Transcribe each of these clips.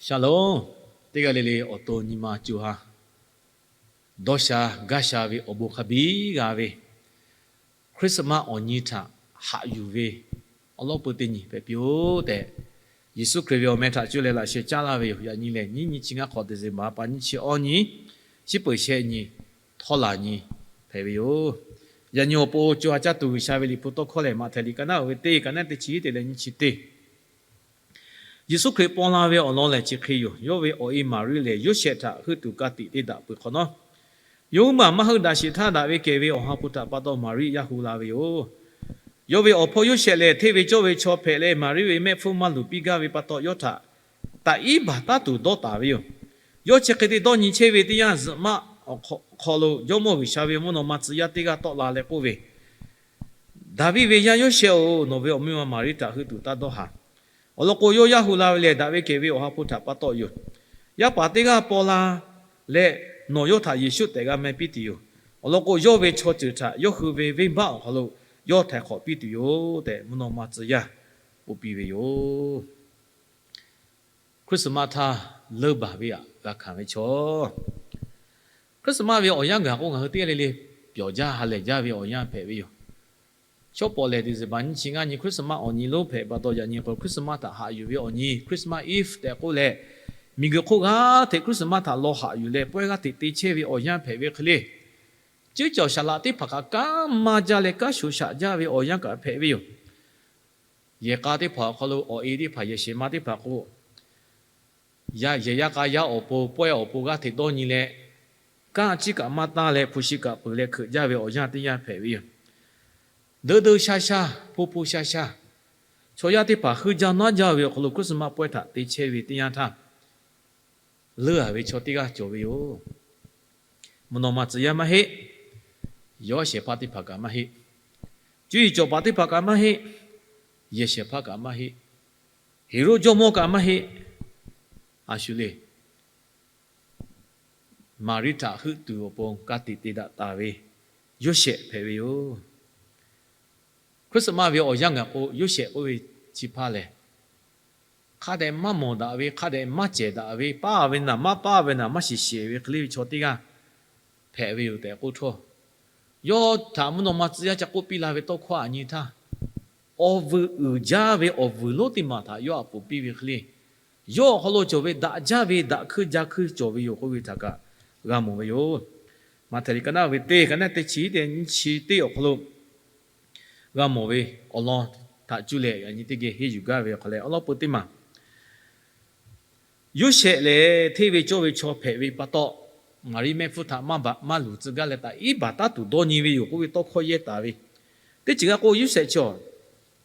Shalom. Teˇ g'aˇ le le awˬ to nyi ma co ha dawˇ sha gaˇ sha ve awˬ bon hk'a biˇ g'a ve, Christmas awˬ nyi htaꞈ haꞈ yuˬ ve awˬ lawn peu teˇ nyi hpehꞈ piˇ-oˆ tehꞈ, Yeˍsuˆ Hkriꞈ ve awˬ meh htaꞈ cuˇ leh laꞈ sheh caˉ laˇ ve yoˬ. Yaꞈ nyi lehˬ, nyiˇ nyi chi ngaˇ hk'awꞈ December pa nyiˇ chi awˇ nyi, shiˉ peuˬ shehˆ nyi, htawˇ laˬ nyi hpehꞈ ve yoˬ. Yaꞈ nyi awˬ pon co ha caˇ tuˬ G'uiˬsha ve Liꞈ hpu tawˇ hkawˇ lehˬ, Maꞈhtehˍ liꞈ ka naˉ uiˍ ve teˇ, ka naˉ teˇ chi teˇ leh nyiˇ chi teˇ Yeˍsuˆ Hkriꞈ paw la ve awˬ lawn lehˬ chi hk'e yoˬ. Yawˇ ve awˬ e Maˍriˆ lehˬ, Yoˇsehꞈ htaꞈ heuˆ tuˬ ka tiꞈ te daꞈ peuˬ hk'awꞈ nawˉ, yawˇ huiˉ maˬ maˇ heuˆ daꞈ sheˍ htaˇ, daꞈ ve kehˬ ve Awˬ ha hpu htaꞈ pa taw Maˍriˆ yaˇ hu la ve yoˬ. Yawˇ ve awˬ hpawˇ Yoˇsehꞈ lehˬ, hteˇ ve cawˇ ve chaw hpehꞈ leh, Maˍriˆ ve mehˆ hpfuhˇ maˇ luˬ piˇ gaˇ ve pa taw, yawˇ htaꞈ taꞈ iˉ baˬ taˉ tuˬ dawˇ taˍ ve yoˬ. Yawˇ chi hk'e te dawˇ nyi chehˇ ve teˇ yanˇ, zuhꞈ maˆ awˬ hk'aw lo Jawˇmawˇ G'uiˬsha ve mvuhˇ naw ma tcuh yaˇ teˇ g'aˇ tawˆ la leh k'oˆ ve, Daˍviˆ ve yaˇ Yoˇsehꞈ-oˬ, nawˬ ve awˬ miˇ ma Maˍriˆ htaꞈ heuˆ tuˬ taˇ dawˇ haˍ. Awˬ lawn k'o, yawˇ yaˇ hu la ve lehˬ, daꞈ ve kehˬ ve Awˬ ha hpu htaꞈ pa taw yoˬ. Yaˇ paˍ teˇ g'aˇ paw la leh, nawˬ yawˇ htaꞈ Yeˍsuˆ tehꞈ g'a meh piˇ tuˬ yoˬ. Awˬ lawn k'o, yawˇ ve chaw ceuˬ htaꞈ yawˇ hui ve venˇbaˆ awˬ hk'aw lo yawˇ htaiˍ hk'awꞈ piˇ tuˬ yoˬ tehꞈ, mvuhˇ naw ma tcuh yaˇ k'oˆ piˇ ve yoˬ. Christmas htaˇ leuˇ baˬ ve aꞈ g'a hkanˍ ve chaw, Christmas ve awˬ yanˇ gaˬ k'o, ngaˬ hui teˇ g'aˇ le le pyawˬ jaˇ ha lehˬ jaˇ ve awˬ yanˇ hpehꞈ ve yoˬ. Chaw pawˍ lehˬ, December nyiˇ chi ngaˇ nyi Christmas awˬ nyi lonˉ hpehꞈ pa taw, yaꞈ nyi k'o Christmas htaꞈ haꞈ yuˬ ve awˬ nyi, Christmas Eve tehꞈ k'oˆ leh, miˬguiˬ hk'oˆ g'aˇ hteꞈ Christmas htaꞈ law haꞈ yuˬ leh pawehˇ g'aˇ hteꞈ te chehˇ ve awˬ yanˇ hpehꞈ ve hk'e le, ceuˉ cawˬ saˍ laꞈ teˇ hpaˍ kaꞈ kanˉ maˇ jaˇ leh kanˉ shoˍ shaꞈ jaˇ ve awˬ yanˇ kaꞈ hpehꞈ ve yoˬ. Yehˬ k'a teˇ hpaˍ awˬ hk'aw lo awˬ e teˇ hpaˍ, yehˬ shehˍ ma teˇ hpaˍ k'o, yehˬ yaˇ k'a yaˇ awˬ pon, pawehˇ awˬ pon g'aˇ hteꞈ dawˇ nyi leh, kanˉ chiˉ kaꞈ maˇ tanˇ leh, hpu shi kaꞈ peuˬ leh hkeuꞈ jaˇ ve awˬ yanˇ teˇ yanˇ hpehꞈ ve yoˬ. Deu deu sha sha, hpu hpu sha sha, chaw yaˇ teˇ hpaˍ heuˆ jaˇ naˉ jaˇ ve awˬ hk'aw lo Christmas pawehˇ htaꞈ te chehˇ ve teˇ yanˇ htaˇ, leuˇ a ve chaw teˇ g'aˇ cawˬ ve yoˬ. Mvuhˇ naw ma tcuh yaˇ maˇ heˆ. Yawˇ shehˍ hpaˇ teˇ hpaˍ kaꞈ maˇ heˆ. Cuˇ yiˍ cawˬ paˍ teˇ hpaˍ kaꞈ maˇ heˆ. Yehˬ shehˍ hpaˇ kaꞈ maˇ heˆ. Heˍroˆ jawˇmawˇ kaꞈ maˇ heˆ. A shu le, Maˍriˆ htaꞈ heuˆ tuˬ awˬ pon ka tiꞈ te daꞈ taˍ ve Yoˇsehꞈ hpehꞈ ve yoˬ. Christmas ve awˬ yanˇ gaˬ k'o, Yoˇsehꞈ k'oˆ ve chi hpaˇ lehˬ, hk'a dehꞈ maˇ mawˬ daꞈ ve, hk'a dehꞈ maˇ cehˬ daꞈ ve, paˇ ve naˬ maˇ paˇ ve naˬ maˇ shiˍ shehˍ ve hk'e le ve chaw teˇ g'aˇ hpehꞈ ve yoˬ tehꞈ k'oˆ htawˇ, yawˇ htaꞈ mvuhˇ naw ma tcuh yaˇ ca k'oˆ piˇ la ve tawˇ hkawˇ aꞈ nyi htaˇ, awˬ vuiˬ uiˍ jaˇ ve awˬ vuiˬ lonˉ teˇ maˬ htaꞈ yawˇ aꞈ poˍ piˇ ve hk'e le, yawˇ awˬ hk'aw lo cawˬ ve daꞈ jaˇ ve daꞈ hkuiˇ ja hkuiˇ cawˬ ve yoˬ k'oˆ ve htaꞈ kaꞈ g'a mawˬ ve yoˬ. Maꞈhtehˍ liꞈ ka naˉ ve teˇ, ka naˉ teˇ chi teˇ nyiˇ chi teˇ awˬ hk'aw lo g'a mawˬ ve awˬ lawn htaꞈ cuˇ leh yaꞈ nyi teˇ geh henˇ yuˬ gaˇ ve awˬ hk'aw leh, awˬ lawn peu teˇ maˬ Yoˇsehꞈ lehˬ, hteˇ ve cawˇ ve chaw hpehꞈ ve pa taw, Maˍriˆ mehˆ hpfuhˇ htaꞈ maˇ baˬ maˇ luˬ tcuh gaˇ leh taꞈ iˉ baˬ taˉ tuˬ dawˇ nyi ve yoˬ k'oˆ ve tawˇ hkawˇ yehˇ taˍ ve, teˇ ceuˬ g'a k'o, Yoˇsehꞈ chi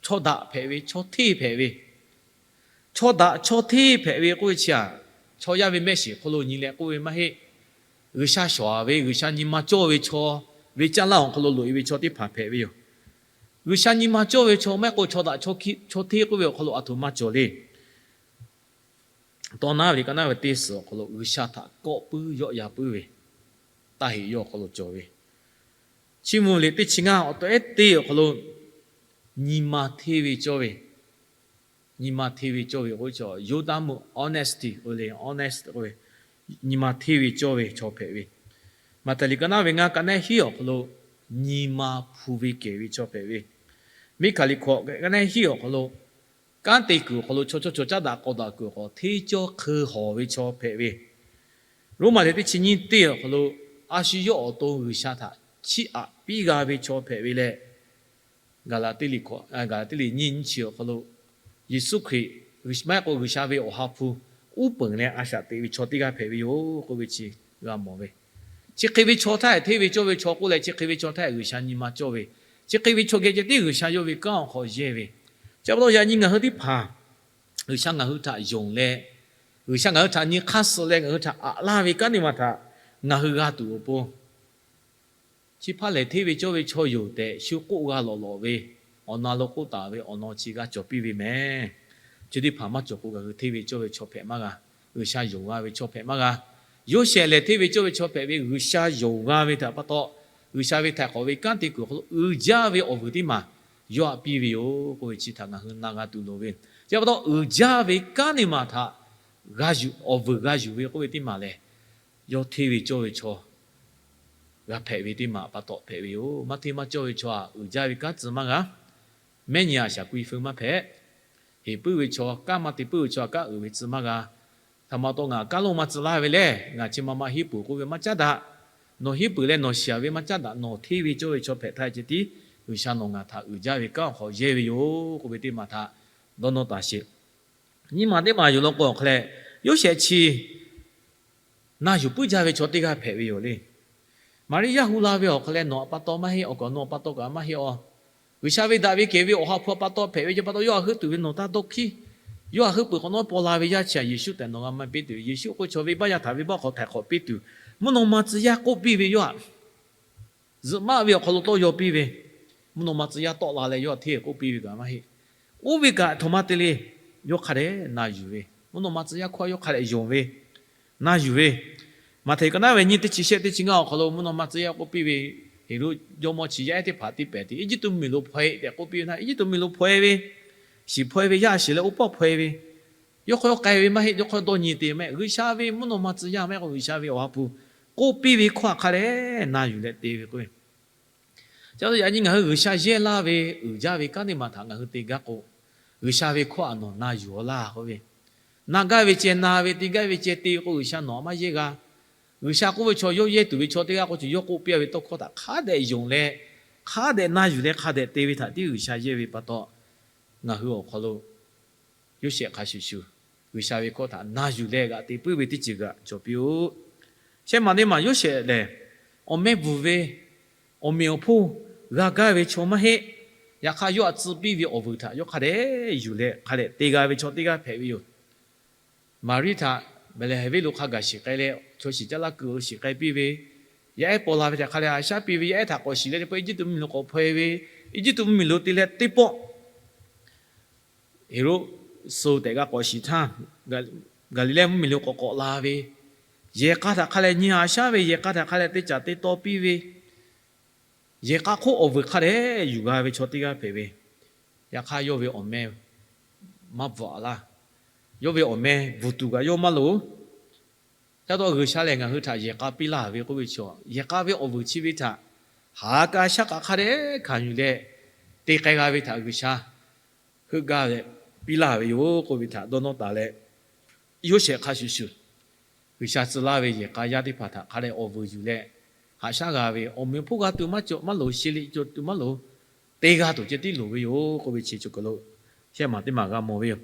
chaw daꞈ hpehꞈ ve, chaw hteˇ hpehꞈ ve, chaw daꞈ chaw hteˇ hpehꞈ ve k'oˆ ve chi aꞈ, chaw yaˇ ve mehˆ shiˍ hk'aw lo nyi leh k'oˆ ve maˇ heˆ. G'uiˬsha shawˍ a ve, G'uiˬsha nyi ma cawˇ ve chaw, ve caˇ laˇ awˬ hk'aw lo loꞈ e ve chaw teˇ hpaˍ hpehꞈ ve yoˬ. G'uiˬsha nyi ma cawˇ ve chaw maˇ heˆ k'o, chaw daꞈ chaw hteˇ k'oˆ ve awˬ hk'aw lo aˬ htoꞈ ma cawˬ le. Tawˇ naˉ ve liꞈ ka naˉ ve teˇ suhˍ awˬ hk'aw lo G'uiˬsha htaꞈ kawˆ puiˉ yawˆ yan puiˉ ve taˇ heꞈ yawˇ awˬ hk'aw lo cawˬ ve, Chiˇ mvuh liꞈ teˇ chi ngaˇ awˬ tawꞈ ehˉ teˇ awˬ hk'aw lo nyi ma hteˇ ve cawˇ ve, nyi ma hteˇ ve cawˇ ve k'oˆ ve chaw, Yoˇdaˇ meuˇ honesty k'oˆ ve le, honest k'oˆ ve, nyi ma hteˇ ve cawˇ ve chaw hpehꞈ ve. Maꞈhtehˍ liꞈ ka naˉ ve ngaˇ, ka naˉ hiˉ awˬ hk'aw lo nyi ma hpu ve kehˬ ve chaw hpehꞈ ve. Miˇhkaˍ liꞈ hkawꞈ ka naˉ hiˉ awˬ hk'aw lo, kanˉ te kuiˬ awˬ hk'aw lo chaw chaw cawˬ caˉ daꞈ k'aw daꞈ kuiˬ awˬ hk'aw hteˇ cawˇ hk'eun hawˬ ve chaw hpehꞈ ve. Roˉmaꞈ liꞈ teˇ chi nyiˇ teˇ awˬ hk'aw lo, a shu yawˇ awˬ to G'uiˬsha htaꞈ chiˇ aꞈ piˇ g'a ve chaw hpehꞈ ve leh, Gaˍlaˍtiˆ liꞈ hkawꞈ, Gaˍlaˍtiˆ liꞈ nyiˇ nyiˇ chi awˬ hk'aw lo, Yeˍsuˆ Hkriꞈ maˇ heˆ k'o G'uiˬsha ve Awˬ ha hpu uˉ peunˍ leh a shaꞈ teꞈ ve chaw teˇ g'aˇ hpehꞈ ve yoˬ k'oˆ ve chi g'a mawˬ ve. Chi hk'e ve chaw htaˇ hteˇ ve cawˇ ve chaw k'oˆ leh, chi hk'e ve chaw htaˇ G'uiˬsha nyi ma cawˇ ve, chi hk'e ve chaw geh ceh tiˉ G'uiˬsha yawˇ ve kanˉ awˬ hk'aw yehˇ ve. Chi pa taw yaꞈ nyi ngaˬ hui teˇ hpaˍ G'uiˬsha ngaˬ hui htaꞈ yonˍ leh, G'uiˬsha ngaˬ hui htaꞈ nyi hk'aˇ suh leh ngaˬ hui htaꞈ aꞈ laˇ ve kanˉ teˇ maˬ htaꞈ ngaˬ hui g'a tuˬ awˬ pon, chi hpaˇ lehˬ hteˇ ve cawˇ ve chaw yoˬ tehꞈ shu k'oˆ g'a lawꞈ lawꞈ ve, awˬ na lo k'oˆ taˍ ve awˬ lawn chi g'a cawˬ piˇ ve mehˍ. Chi teˇ hpaˍ maˇ cawˬ k'o, ngaˬ hui hteˇ ve cawˇ ve chaw hpehꞈ maˇ g'a, G'uiˬsha yonˍ g'a ve chaw hpehꞈ maˇ g'a. Yoˇsehꞈ lehˬ hteˇ ve cawˇ ve chaw hpehꞈ ve, G'uiˬsha yonˍ g'a ve htaꞈ pa taw, G'uiˬsha ve htaiˍ hk'awꞈ ve kanˉ te kuiˬ awˬ hk'aw lo uiˍ jaˇ ve awˬ vuiˬ teˇ maˬ yawˇ aꞈ piˇ ve yoˬ k'oˆ ve chi htaꞈ ngaˬ hui na g'a tuˬ loˍ ve. Chi pa taw uiˍ jaˇ ve kanˉ teˇ maˬ htaꞈ awˬ vuiˬ g'a yuˬ ve k'oˆ ve teˇ maˬ lehˬ, yawˇ hteˇ ve cawˇ ve chaw g'a hpehꞈ ve teˇ maˬ pa taw hpehꞈ ve yoˬ. Maˇ hteˇ maˇ cawˇ ve chaw aꞈ uiˍ jaˇ ve kanˉ tcuh maˇ g'a. Mehˉ nyi aꞈ shaˍ ku yi feu maˇ hpehꞈ. Heˍ puiˉ ve chaw, kanˉ maˇ te puiˉ ve chaw aꞈ kanˉ uiˍ ve tcuh maˇ g'a. Htaꞈ ma taw ngaˬ kanˉ lonˉ maˇ tcuh laˇ ve lehˬ, ngaˬ chi ma ma henˇ peuˬ k'oˆ ve maˇ caˉ daꞈ. Nawˬ henˇ peuˬ leh nawˬ shiˍ ve maˇ caˉ daꞈ. Nawˬ hteˇ ve cawˇ ve chaw hpehꞈ htaˇ ceh tiˉ G'uiˬsha nawˬ ngaˬ htaꞈ uiˍ jaˇ ve kanˉ awˬ hk'aw yehˇ ve yoˬ k'oˆ ve teˇ maˬ htaꞈ dawˇ nawˇ taˍ sheˍ. Nyiˇ maˬ teˇ maˬ yoˬ law k'o awˬ hk'a leh, Yoˇsehꞈ chi na yuˬ puiˉ jaˇ ve chaw teˇ g'aˇ hpehꞈ ve yoˬ le. Maˍriˆ yaˇ hu la ve awˬ hk'a leh nawˬ aꞈ pa taw maˇ heˆ, awˬ kaꞈ nawˬ aꞈ pa taw kaꞈ maˇ heˆ a. G'uiˬsha ve daꞈ ve kehˬ ve Awˬ ha hpu aꞈ pa taw hpehꞈ ve ceh pa taw, yawˇ htaꞈ heuˆ tuˬ ve nawˬ taˇ dawˇ hkiˉ. Yawˇ htaꞈ heuˆ peuˬ hk'awꞈ nawˉ paw la ve yaˇ chi htaꞈ Yeˍsuˆ tehꞈ nawˬ g'a maˇ piˇ tuˬ, Yeˍsuˆ k'oˆ ve chaw venˇbaˆ yaˇ htaꞈ venˇbaˆ hk'aw htaiˍ hk'awꞈ piˇ tuˬ, mvuhˇ naw ma tcuh yaˇ k'oˆ piˇ ve yawˇ htaꞈ zuhꞈ maˆ ve awˬ hk'aw lo tawˇ yaw piˇ ve, mvuhˇ naw ma tcuh yaˇ tawˆ la leh yawˇ htaꞈ hteˇ k'oˆ piˇ ve kaꞈ maˇ heˆ. Oˇ ve kaꞈ htoꞈ ma te le, yawˇ hk'a dehꞈ na yuˬ ve, mvuhˇ naw ma tcuh yaˇ hkawˇ yawˇ hk'a dehꞈ yonˍ ve, na yuˬ ve. Maꞈhtehˍ ka naˉ ve nyiˇ teˇ chi shehˆ teˇ chi ngaˇ awˬ hk'aw lo mvuhˇ naw ma tcuh yaˇ k'oˆ piˇ ve, Heˍroˆ jawˇmawˇ chi yaˇ ehˉ teˇ hpaˍ tiˇ pehˍ te Eˇjiˇtuꞈ mvuhˇmiˬ lo hpaw-e tehꞈ k'oˆ piˇ ve htaˇ, Eˇjiˇtuꞈ mvuhˇmiˬ lo hpaw-e ve, shiˍ hpaw-e ve, yaˇ shiˍ leh oˇ pawˆ hpaw-e ve, yawˇ hk'aw yawˇ k'ai ve maˇ heˆ, yawˇ hk'aw dawˇ nyi te mehˆ. G'uiˬsha ve mvuhˇ naw ma tcuh yaˇ maˇ heˆ k'o, G'uiˬsha ve Awˬ ha hpu k'oˆ piˇ ve hkawˇ htaꞈ hk'a dehꞈ na yuˬ leh te ve k'oˆ ve. Ca yaꞈ nyi ngaˬ hui G'uiˬsha yehˇ laˇ ve uiˍ jaˇ ve kanˉ teˇ maˬ htaꞈ ngaˬ hui te gaˇ k'o, G'uiˬsha ve hkawˇ htaꞈ nawˬ na yuˬ-aw laˇ k'oˆ ve. Na gaˇ ve ceh na ve, te gaˇ ve ceh te ve k'o, G'uiˬsha nawˬ aꞈ maˇ yehˇ g'a. G'uiˬsha k'oˆ ve chaw yawˇ yehˇ tuˬ ve chaw teˇ g'aˇ k'o, chi yawˇ k'oˆ piˇ ve tawˇ hkawˇ htaꞈ hk'a dehꞈ yonˍ leh, hk'a dehꞈ na yuˬ leh hk'a dehꞈ te ve htaꞈ tiˉ G'uiˬsha yehˇ ve pa taw, ngaˬ hui awˬ hk'aw lo Yoˇsehꞈ hk'a shuˍ shuˍ, G'uiˬsha ve hkawˇ htaꞈ na yuˬ leh g'aꞈ te puiˉ ve teˇ ceuˬ g'aꞈ cawˬ piˇ-oˆ. Shehˆ maˬ teˇ maˬ Yoˇsehꞈ lehˬ, awˬ meh bvuhˬ ve, awˬ meꞈ awˬ hponˇ g'a gaˇ ve chaw maˇ heˆ. Yaꞈ hk'aˇ, yawˇ htaꞈ tcuh piˇ ve awˬ vuiˬ htaꞈ yawˇ hk'a dehꞈ yuˬ leh hk'a dehꞈ te g'a ve chaw teˇ g'aˇ hpehꞈ ve yoˬ. Maˍriˆ htaꞈ Behˍlehˍhehnˍ venˇ lo hk'a gaˬ shiˍ k'ai leh, chaw shiˍ caˇ laˇ kuiˬ lo shiˍ k'ai piˇ ve, yaˇ ehˉ paw la ve htaꞈ hk'a leh haꞈ shaˉ piˇ ve, yaˇ ehˉ htaꞈ k'awꞈ shiˍ leh teˇ pawˆ Eˇjiˇtuꞈ mvuhˇmiˬ lo k'awꞈ hpaw-e ve, Eˇjiˇtuꞈ mvuhˇmiˬ lo te leh teˇ pawˆ Heˍroˆ suh tehꞈ g'a k'awꞈ shiˍ htaˇ, Gaˍliˍlehˇ mvuhˇmiˬ lo k'awꞈ k'awꞈ la ve, yehˬ k'a htaꞈ hk'a leh nyi haꞈ shaˉ ve, yehˬ k'a htaꞈ hk'a leh te caˍ te taw piˇ ve, yehˬ k'a hk'oˆ awˬ vuiˬ hk'a dehꞈ yuˬ g'a ve chaw teˇ g'aˇ hpehꞈ ve. Yaꞈ hk'aˇ, yawˇ ve awˬ meh maˇ bvuhꞈ laˇ. Yawˇ ve awˬ meh bvuhˬ tuˬ kaꞈ yawˇ maˇ loˍ. Ca taw G'uiˬsha lehˬ ngaˬ hui htaꞈ yehˬ k'a piˇ laˇ ve k'oˆ ve chaw, yehˬ k'a ve awˬ vuiˬ chi ve htaꞈ haꞈ k'a shaˉ k'a hk'a dehꞈ hkanˍ yuˬ leh te k'ai g'a ve htaꞈ G'uiˬsha heuˆ gaˇ leh piˇ laˇ ve yoˬ k'oˆ ve htaꞈ dawˇ nawˇ taˍ leh, Yoˇsehꞈ hk'a shuˍ shuˍ, G'uiˬsha tcuh laˇ ve yehˬ k'a yaˇ teˇ hpaˍ htaꞈ hk'a dehꞈ awˬ vuiˬ yuˬ leh, haꞈ shaˉ g'a ve, awˬ meꞈ awˬ hponˇ g'a tuˬ maˇ cawˬ maˇ loˍ, shi liꞈ cawˬ tuˬ maˇ loˍ, te g'a tuˬ ceh tiˉ loˍ ve yoˬ k'oˆ ve chi ceuˬ hk'aw lo shehˆ maˬ teˇ maˬ g'a mawˬ ve yoˬ.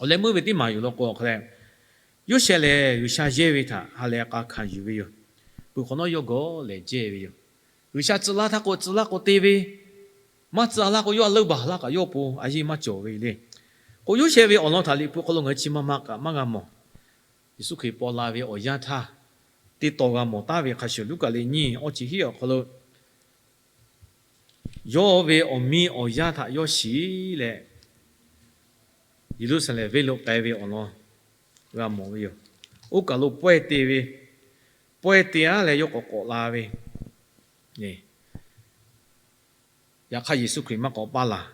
Awˬ leh meuˇ ve teˇ maˬ yoˬ law k'o awˬ hk'a leh, Yoˇsehꞈ lehˬ G'uiˬsha yehˇ ve htaꞈ ha lehˬ k'a hkanˍ yuˬ ve yoˬ. Peuˬ hk'awꞈ nawˉ yawˇ gawˬ lehˬ jehˇ ve yoˬ. G'uiˬsha tcuh laˇ htaˇ k'o tcuh laˇ k'o te ve, maˇ tcuh laˇ k'o yawˇ a leuˇ baˬ laˇ kaꞈ yawˇ pon a yeˇ maˇ cawˬ ve le. K'o Yoˇsehꞈ ve awˬ lawn htaꞈ Liꞈ hpu hk'aw lo ngaˬ hui chi ma ma kaꞈ maˇ g'a mawˬ. Yeˍsuˆ Hkriꞈ paw la ve awˬ yanˇ htaˇ, teˇ taw g'a mawˬ taˉ ve hk'a shuˍ Luˉkaꞈ liꞈ nyiˇ awˇ chi hiˉ awˬ hk'aw lo, yawˇ ve awˬ miˇ awˬ yaˇ htaꞈ yawˇ shiˍ leh, Yeˍruˆsaˍlehnˍ venˇ lo k'ai ve awˬ lawn g'a mawˬ ve yoˬ. Oˇ kaˬ lo pawehˇ te ve, pawehˇ te-a leh yawˇ k'awꞈ k'awꞈ la ve, yaꞈ hk'aˇ Yeˍsuˆ Hkriꞈ maˇ k'awꞈ paˇ laˬ.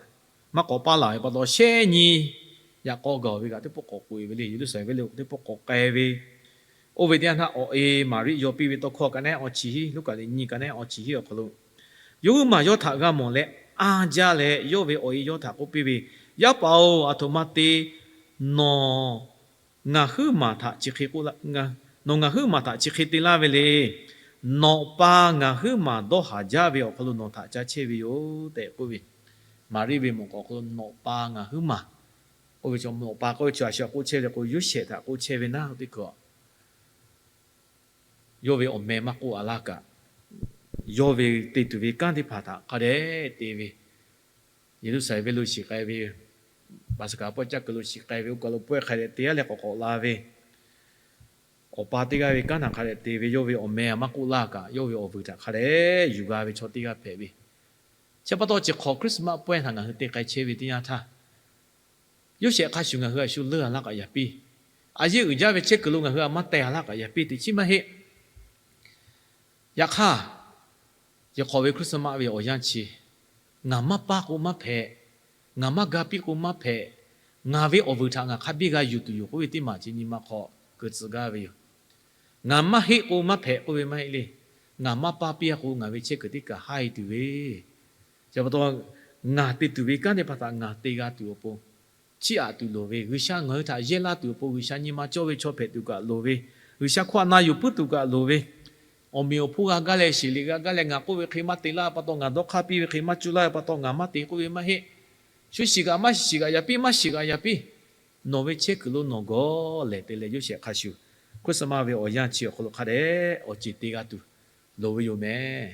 Maˇ k'awꞈ paˇ laˬ ve pa taw shehˆ nyi yaꞈ k'aw gaˬ ve kaꞈ teˇ pawˆ k'awꞈ k'oꞈ-e ve le. Yeˍruˆsaˍlehnˍ venˇ lo teˇ pawˆ k'awꞈ k'ai ve, oˇ ve teˇ yanˇ htaˇ awˬ e Maˍriˆ yaw piˇ ve tawˇ hkawˇ ka naˉ awˇ chi hiˉ, Luˉkaꞈ liꞈ nyiˇ ka naˉ awˇ chi hiˉ awˬ hk'aw lo, yawˇ huiˉ maˬ yawˇ htaꞈ g'a mawˬ leh, anˇ jaˇ leh yawˇ ve awˬ e yawˇ htaꞈ k'oˆ piˇ ve, Yaˇ paˍ-oˬ, aˬ htoꞈ ma te nawˬ ngaˬ huiˉ maˬ htaꞈ chi hk'e k'oˆ laˇ, nawˬ ngaˬ huiˉ maˬ htaꞈ chi hk'e te laˇ ve le. Nawˬ pa ngaˬ huiˉ maˬ dawˇ haˍ jaˇ ve awˬ hk'aw lo nawˬ htaꞈ ca chehˇ ve yoˬ tehꞈ k'oˆ ve. Maˍriˆ ve mawˬ k'awꞈ hk'aw lo nawˬ pa ngaˬ huiˉ maˬ k'oˆ ve chaw, nawˬ pa k'oˆ ve chaw a shu k'oˆ chehˇ ve k'o, Yoˇsehꞈ htaꞈ k'oˆ chehˇ ve naˉ teˇ hkui yawˇ ve awˬ meh maˇ k'oˆ-a laˇ kaꞈ, yawˇ ve te tuˬ ve kanˉ teˇ hpaˍ htaꞈ hk'a dehꞈ te ve, Yeˍruˆsaˍlehnˍ venˇ lo shiˍ k'ai ve, Paˍsaˍhkaˍ pawehˇ caˇ kuiˬ lo shiˍ k'ai ve, oˇ kaˬ lo pawehˇ hk'a dehꞈ te-a leh k'awꞈ k'awꞈ la ve, awˬ pa teˇ g'aˇ ve kanˉ htaꞈ hk'a dehꞈ te ve, yawˇ ve awˬ meh maˇ k'oˆ laˇ kaꞈ, yawˇ ve awˬ vuiˬ htaꞈ hk'a dehꞈ yuˬ g'a ve chaw teˇ g'aˇ hpehꞈ ve. Chi pa taw chi hk'awꞈ Christmas pawehˇ htaꞈ ngaˬ hui te k'ai chehˇ ve teˇ yanˇ htaˇ, Yoˇsehꞈ hk'a shuˍ ngaˬ hui a shu leuˇ-a laˇ kaꞈ yaꞈ piˇ, a yeˇ uiˍ jaˇ ve chehˇ kuiˬ lo ngaˬ hui a maˇ teh-a laˇ kaꞈ yaꞈ piˇ teꞈ chiˉ maˇ heˆ. Yaꞈ hk'aˇ, chi hk'awꞈ ve Christmas ve awˬ yanˇ chi, ngaˬ maˇ paˇ k'o maˇ hpehꞈ, ngaˬ maˇ ga piˇ k'o maˇ hpehꞈ, Ngaˬ ve awˬ vuiˬ htaꞈ ngaˬ hk'a biˇ g'a yuˬ tuˬ yoˬ k'oˆ ve teˇ maˬ chi nyi ma hk'aw keu tcuh gaˇ ve yoˬ. Ngaˬ maˇ heˆ k'o maˇ hpehꞈ k'oˆ ve maˇ heˆ le. Ngaˬ maˇ paˇ piˇ-a k'o ngaˬ ve chehˇ kuiˬ teˇ kaꞈ haˉ e tuˬ ve, chi pa taw ngaˬ te tuˬ ve kanˉ teˇ hpaˍ htaꞈ ngaˬ te g'a tuˬ awˬ pon chiˇ aꞈ tuˬ loˍ ve, G'uiˬsha ngaˬ hui htaꞈ yehˇ laˇ tuˬ awˬ pon G'uiˬsha nyi ma cawˇ ve chaw hpehꞈ tuˬ kaꞈ loˍ ve, G'uiˬsha hkawˇ htaꞈ na yuˬ puiˉ tuˬ kaꞈ loˍ ve, awˬ meꞈ awˬ hponˇ g'a gaˇ leh shiˍ liꞈ g'a gaˇ leh ngaˬ k'oˆ ve hk'e maˇ te laˇ pa taw, ngaˬ dawˇ hk'aˇ piˇ ve hk'e maˇ cuˇ laˇ ve pa taw ngaˬ maˇ te k'oˆ ve maˇ heˆ. Shu shiˍ kaꞈ maˇ shiˍ shiˍ kaꞈ yaꞈ piˇ, maˇ shiˍ kaꞈ yaꞈ piˇ. Nawˬ ve chehˇ kuiˬ lo nawˬ gawˬ lehˬ te leh Yoˇsehꞈ hk'a shuˍ, Christmas ve awˬ yanˇ chi awˬ hk'aw lo hk'a dehꞈ awˬ ceˬ te g'a tuˬ loˍ ve yoˬ mehˍ.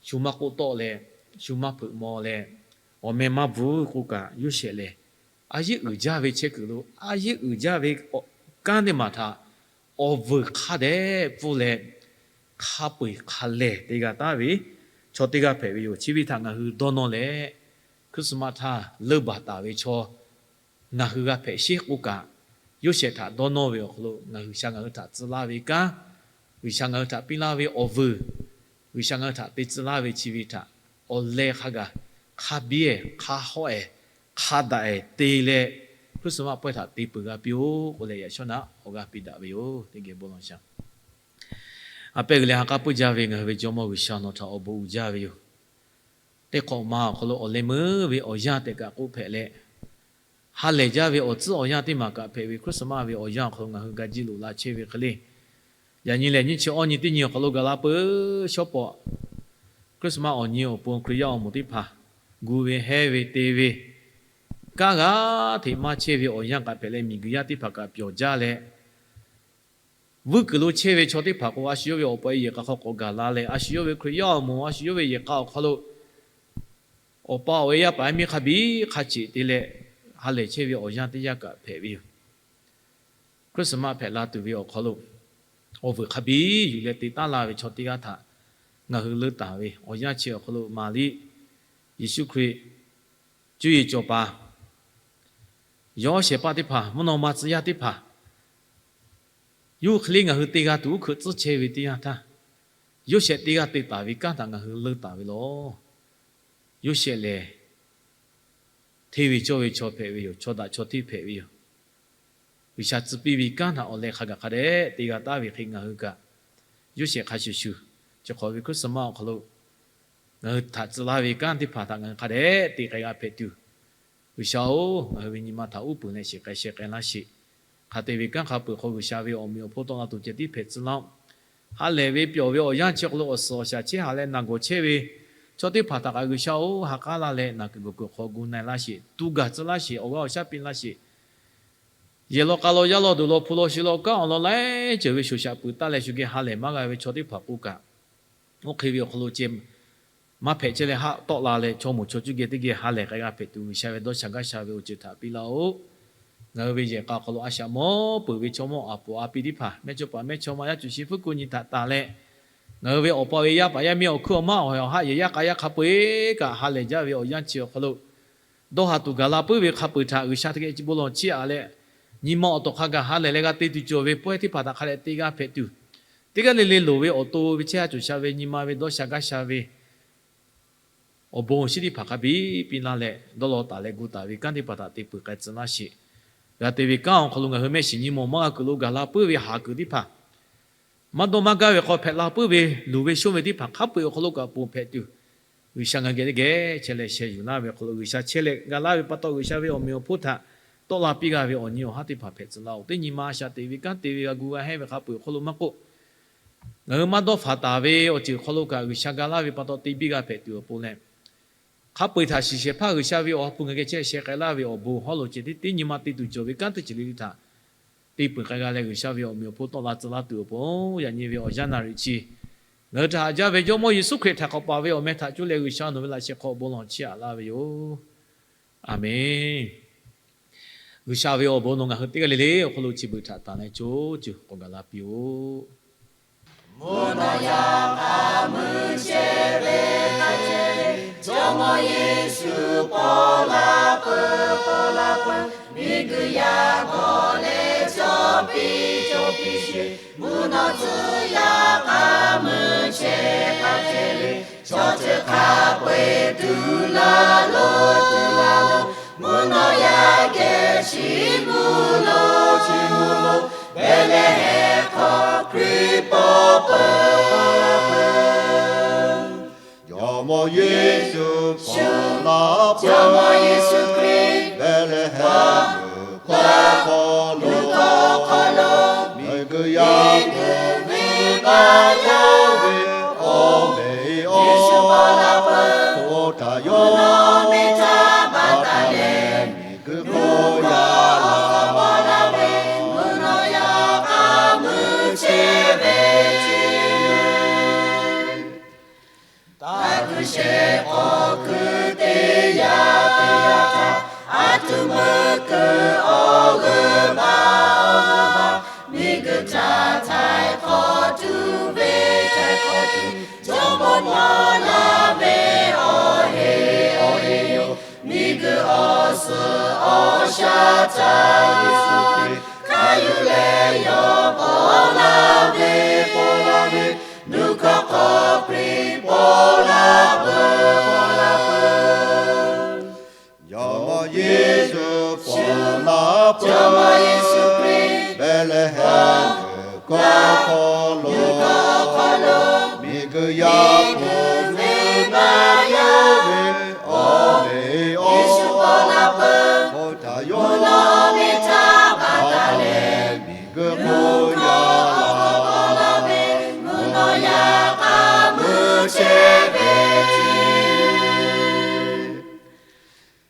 Shu maˇ k'oˆ tawˆ leh, shu maˇ hpeuꞈ maw leh, awˬ meh maˇ bvuhˇ k'oˆ kaꞈ Yoˇsehꞈ lehˬ, a yeˉ uiˍ jaˇ ve chehˇ kuiˬ lo a yeˉ uiˍ jaˇ ve kanˉ teˇ maˬ htaꞈ awˬ vuiˬ hk'a dehꞈ pfuhˇ leh hk'a peu-eˬ hk'a lehˬ te g'a taˉ ve chaw teˇ g'aˇ hpehꞈ ve yoˬ. Chi ve htaꞈ ngaˬ hui dawˇ nawˇ leh, Christmas htaˇ leunˇ baˬ taˍ ve chaw ngaˬ hui g'a hpehꞈ sheˉ k'oˆ kaꞈ, Yoˇsehꞈ htaꞈ dawˇ nawˇ ve awˬ hk'aw lo ngaˬ hui G'uiˬsha ngaˬ hui htaꞈ tcuh laˇ ve kanˉ, G'uiˬsha ngaˬ hui htaꞈ piˇ laˇ ve awˬ vuiˬ, G'uiˬsha ngaˬ hui htaꞈ te tcuh laˇ ve chi ve htaꞈ awˬ leh hk'a gaˬ hk'a biˇ-ehˍ, hk'a hawˆ-ehˍ, hk'a daꞈ-ehˍ te leh, Christmas pawehˇ htaꞈ te peuˬ g'a piˇ-oˆ k'oˆ leh, yaꞈ shawˉ naꞈ awˬ g'aˇ piˇ daꞈ ve yoˬ. Teˇ geh bon lawˬ shaˍ. A pehˉ g'uiˬ leh ha k'aˉ puiˉ jaˇ ve ngaˬ hui ve Jawˇmawˇ G'uiˬsha, nawˬ htaꞈ awˬ bon uiˍ jaˇ ve yoˬ. Teˇ hk'awꞈ ma awˬ hk'aw lo awˬ leh meuˇ ve awˬ yanˇ tehꞈ kaꞈ k'oˆ hpehꞈ leh, ha lehˬ jaˇ ve awˬ tcuhˉ awˬ yanˇ teˇ maˬ kaꞈ hpehꞈ ve Christmas ve awˬ yanˇ awˬ hk'aw lo ngaˬ hui ga jiˇ loꞈ la chehˇ ve hk'e le. Yaꞈ nyi lehˬ nyiˇ chi awˇ nyi teˇ nyi awˬ hk'aw lo gaˬ la peuˬ shawˉ pawˍ Christmas awˬ nyi awˬ pon Hkriꞈ yaˇ awˬ moˍ teˇ hpaˍ gu ve, hehˇ ve, te ve, kanˉ g'aˇ hteꞈ maˇ chehˇ ve awˬ yanˇ kaꞈ hpehꞈ leh, miˬguiˬ yaˇ teˇ hpaˍ kaꞈ pyawˬ jaˇ leh, vuiˇ kuiˬ lo chehˇ ve chaw teˇ hpaˍ k'o, a shu yawˇ ve awˬ pa e yehˬ k'a hk'aw k'awꞈ gaˬ la leh, a shu yawˇ ve Hkriꞈ yaˇ awˬ moˍ, a shu yawˇ ve yehˬ k'a awˬ hk'aw lo awˬ pa awˬ e yaˇ paˍ yaˇ miˇ hk'a biˇ hk'a cheꞈ te leh, ha lehˬ chehˇ ve awˬ yanˇ teˇ yanˇ kaꞈ hpehꞈ ve yoˬ. Christmas hpehꞈ la tuˬ ve awˬ hk'aw lo awˬ vuiˬ hk'a biˇ yuˬ leh te taˉ la ve chaw teˇ g'aˇ htaꞈ ngaˬ hui leu taˍ ve awˬ yanˇ chi awˬ hk'aw lo Maˍriˆ, Yeˍsuˆ Hkriꞈ, cuˇ yiˍ cawˬ paˍ, yawˇ shehˍ hpaˇ teˇ hpaˍ, mvuhˇ naw ma tcuh yaˇ teˇ hpaˍ, yawˇ hk'e le ngaˬ hui te g'a tuˬ uˉ hkeuꞈ tcuhˉ chehˇ ve teˇ yanˇ htaˇ, Yoˇsehꞈ teˇ g'aˇ te taˍ ve kanˉ htaꞈ ngaˬ hui leu taˍ ve lawˬ. Yoˇsehꞈ lehˬ, hteˇ ve cawˇ ve chaw hpehꞈ ve yoˬ. Chaw daꞈ chaw hteˇ hpehꞈ ve yoˬ. G'uiˬsha tcuh piˇ ve kanˉ htaꞈ awˬ leh hk'a gaˬ hk'a dehꞈ te g'a taˉ ve hk'e ngaˬ hui kaꞈ, Yoˇsehꞈ hk'a shuˍ shuˍ, chi hk'awꞈ ve Christmas awˬ hk'aw lo ngaˬ hui htaꞈ tcuh laˇ ve kanˉ teˇ hpaˍ htaꞈ ngaˬ hui hk'a dehꞈ te k'ai g'a hpehꞈ tuˬ, G'uiˬsha-oˬ, ngaˬ hui ve nyi ma htaꞈ uˉ peunˍ leh shiˍ k'ai sheh k'ai laˇ sheˍ. Hk'a te ve kanˉ hk'a peuˬ hk'aw G'uiˬsha ve awˬ meꞈ awˬ hponˇ tawˆ la tuˬ ceh tiˉ hpehꞈ tcuh laˇ-oˆ. Ha lehˬ ve pyawˬ ve awˬ yanˇ chi hk'aw lo awˬ suhˍ awˬ shaˍ chehˇ haꞈ leh naˬ gawˬ chehˇ ve chaw teˇ hpaˍ htaꞈ kaꞈ G'uiˬsha-oˬ, ha k'aˉ laˇ leh naˬ kuiˬ gawˬ kuiˬ hk'aw gu na-e laˇ sheˍ, tu gaˬ tcuh laˇ sheˍ, awˬ g'aˇ awˬ shaˉ piˇ laˇ sheˍ. Yehˬ law k'a law yaˇ law duˬ law hpu law shi law kanˉ awˬ lawn laiˉ ceuˬ ve shoˍ shaꞈ peuˬ taˉ leh shu geh ha lehˬ maˇ g'a ve chaw teˇ hpaˍ k'oˆ kaꞈ, oˇ hk'e ve awˬ hk'aw lo ceh maˇ hpehꞈ chehˇ leh haˆ tawˆ la leh chaw moˍ chaw cuˇ geh teˇ geh ha lehˬ k'ai g'a hpehꞈ tuˬ G'uiˬsha ve dawˇ sha gaˇ sha ve awˬ ceuˬ htaꞈ piˇ laˇ-oˆ. Ngaˬ hui ve yehˬ k'a awˬ hk'aw lo a shaꞈ mawˇ peuˬ ve chaw mawˇ aˍ poˍ a pi teˇ hpaˍ, mehˇchawˇpaˍ mehˇchawˇma yaˇ cuˬ shi fuˉ kuˆ nyi htaꞈ tanˬ leh, ngaˬ hui ve awˬ pa ve yaˇ paˍ yaˇ miˇ awˬ hkuiˉ awˬ maˇ awˬ ha yehˬ yaˇ k'a yaˇ hk'a peu-eˬ kaꞈ ha lehˬ jaˇ ve awˬ yanˇ chi awˬ hk'aw lo dawˇ ha tuˬ gaˬ la puiˉ ve hk'a peuˬ htaꞈ G'uiˬsha teˇ geh bon lawˬ chiˇ aꞈ leh, nyi ma awˬ tawˍ hk'a gaˬ ha lehˬ leh g'a te tuˬ cawˬ ve pawehˇ teˇ hpaˍ htaꞈ hk'a dehꞈ te g'a hpehꞈ tuˬ, teˇ g'aˇ le le loˍ ve awˬ to ve chehˇ ha cawˬ sha ve nyi ma ve dawˇ sha gaˇ sha ve awˬ bon awˬ shinˉ teˇ hpaˍ hk'a biˇ piˇ laˇ leh, dawˇ law taˍ leh gu taˍ ve kanˉ teˇ hpaˍ htaꞈ te peuˬ k'ai tcuh laˇ sheˍ. G'a te ve kanˉ awˬ hk'aw lo ngaˬ hui mehˆ shiˍ nyi ma awˬ maˇ g'a kuiˬ lo gaˬ la puiˉ ve haˍ kuiˬ teˇ hpaˍ, maˇ dawˇ maˇ gaˇ ve hk'aw hpehꞈ la puiˉ ve luˬ ve shonˇ ve teˇ hpaˍ hk'a peu-eˬ awˬ hk'aw lo kaꞈ ponˬ hpehꞈ tuˬ, G'uiˬsha ngaˬ hui geh teˇ geh chehˇ leh sheh yuˬ laˇ ve awˬ hk'aw lo G'uiˬsha chehˇ leh ga laˇ ve pa taw, G'uiˬsha ve awˬ meꞈ awˬ hponˇ htaꞈ tawˆ la piˇ g'a ve awˬ nyi awˬ haˉ teˇ hpaˍ hpehꞈ tcuh laˇ-oˬ. Teˇ nyi ma a shaꞈ teꞈ ve kanˉ te ve g'a gu g'a hehnˇ ve hk'a peu-eˬ awˬ hk'aw lo maˇ k'oˆ, ngaˬ hui maˇ dawˇ faˍ taˍ ve awˬ ceuˬ hk'aw lo kaꞈ G'uiˬsha ga laˇ ve pa taw te biˇ g'a hpehꞈ tuˬ awˬ pon leh, hk'a peu-eˬ htaꞈ shiˍ shehˍ hpaˇ G'uiˬsha ve awˬ ha hpu ngaˬ hui geh chehˇ sheh k'ai laˇ ve awˬ bon hawˉ lo ceh tiˉ teˇ nyi ma te tuˬ cawˬ ve kanˉ teˇ ceuˬ le le htaꞈ te peuˬ k'ai g'a leh, G'uiˬsha ve awˬ meꞈ awˬ hponˇ tawˆ la tcuh laˇ tuˬ awˬ pon, yaꞈ nyi ve awˬ yanˇ naˍ riˍ chi ngaˬ hui htaꞈ haꞈ jaˇ ve Jawˇmawˇ Yeˍsuˆ Hkriꞈ htaꞈ k'awꞈ paˍ ve awˬ meh htaꞈ cuˇ leh G'uiˬsha nawˬ ve laꞈ sheh hk'aw bon lawˬ chiˇ aꞈ laˇ ve yoˬ. Aˍmenˍ. G'uiˬsha ve awˬ bon nawˬ ngaˬ hui teˇ g'aˇ le le awˬ hk'aw lo chi beuꞈ htaꞈ tanˬ leh co ceuˬ k'awꞈ gaˬ la piˇ-oˆ. Mvuhˇ naw yaˇ k'a meuˇ chehˇ ve hk'a chehˇ ve, Jawˇmawˇ Yeˍsuˆ paw la peuˬ, paw la peuˬ. Miˬguiˬ yaˇ g'awˬ leh cawˇ piˇ, cawˇ piˇ sheˍ. Mvuhˇ naw tcuh yaˇ k'a meuˇ chehˇ, k'a chehˇ ve, chaw ceuˬ hk'a peu-eˬ tuˬ laˇ lo, tuˬ laˇ lo. Mvuhˇ naw yaˇ Chi mvuhˇ lo, chi mvuhˇ lo, Behˍlehˍhehnˍ hk'aw Hkriꞈ paw peuˬ. Jawˇmawˇ Yeˍsuˆ paw la peuˬ. Jawˇmawˇ Yeˍsuˆ Hkriꞈ Behˍlehˍhehnˍ mvuhˇ hk'aw lo, hk'aw lo, miˬguiˬ yaˇ hpu venˇbaˆ yaˇ ve awˬ meꞈ awˬ hk'aw htaꞈ yawˇ paw taˍ leh, miˬguiˬ hk'oˆ yaˇ la paw la ve mvuhˇ naw yaˇ k'a mui chehˇ ve chi Taˇ kuˬ shehˍ k'awꞈ kuiˬ teˇ yanˇ teˇ yanˇ htaˇ, a htoꞈ ma kuiˬ awˬ g'euˆ baˬ awˬ g'euˆ baˬ, miˬguiˬ htaꞈ htaiˍ hk'awꞈ tuˬ ve htaiˍ hk'awꞈ tuˬ, jawˇmawˇ mawˬ la ve awˬ heˆ awˬ heˆ yoˬ. Miˬguiˬ awˬ suhˍ awˬ shaˍ htaꞈ Yeˍsuˆ Hkriꞈ hk'a yuˬ leh yawˇ paw la ve, paw la ve, nuˇ hkawˇ hk'aw Hkriꞈ paw la peuˬ, paw la peuˬ. Jawˇmawˇ Yeˍsuˆ paw la peuˬ. Jawˇmawˇ Yeˍsuˆ Hkriꞈ Behˍlehˍhehnˍ mvuhˇ hkawˇ hk'aw lo, miˬguiˬ yaˇ hpu venˇbaˆ yaˇ ve awˬ meꞈ awˬ hk'aw htaꞈ yawˇ paw taˍ leh, miˬguiˬ hk'oˆ yaˇ la paw la ve mvuhˇ naw yaˇ k'a mui chehˇ ve chi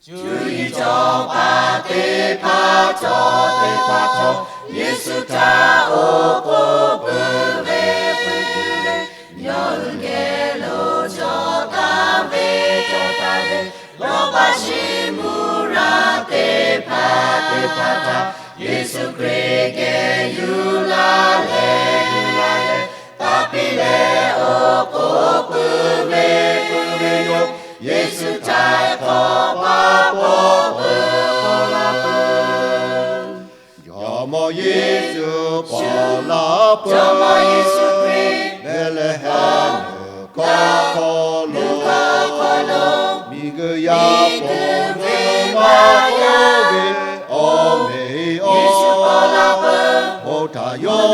Cuˇ yiˍ cawˬ paˍ teˇ hpaˍ htawˇ, teˇ hpaˍ htawˇ, Yeˍsuˆ htaꞈ oˉ k'oˍ puiˉ ve, puiˉ ve, yawˇ hui geh lo cawˬ taˍ ve, cawˬ taˍ ve, lawˇ paˍ shiˍ mvuhˇ raˬ teˇ hpaˍ, teˇ hpaˍ htaꞈ Yeˍsuˆ Hkriꞈ geh yuˬ laˇ leh, yuˬ laˇ leh, taˇ piˇ leh oˉ k'oˍ puiˉ ve, puiˉ ve yoˬ. Yeˍsuˆ htaiˍ hk'awꞈ paˍ paw peuˬ, paw la peuˬ. Jawˇmawˇ Yeˍsuˆ paw la peuˬ. Jawˇmawˇ Yeˍsuˆ Hkriꞈ Behˍlehˍhehnˍ mvuhˇ hkawˇ hk'aw lo, miˬguiˬ yaˇ hpu venˇbaˆ yaˇ ve awˬ meꞈ awˬ hk'aw htaꞈ yawˇ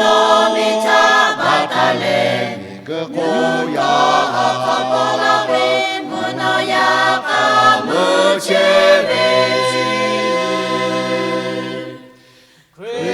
paw taˍ leh, miˬguiˬ hk'oˆ yaˇ la paw la ve mvuhˇ naw yaˇ k'a mui chehˇ ve chi Hkriꞈ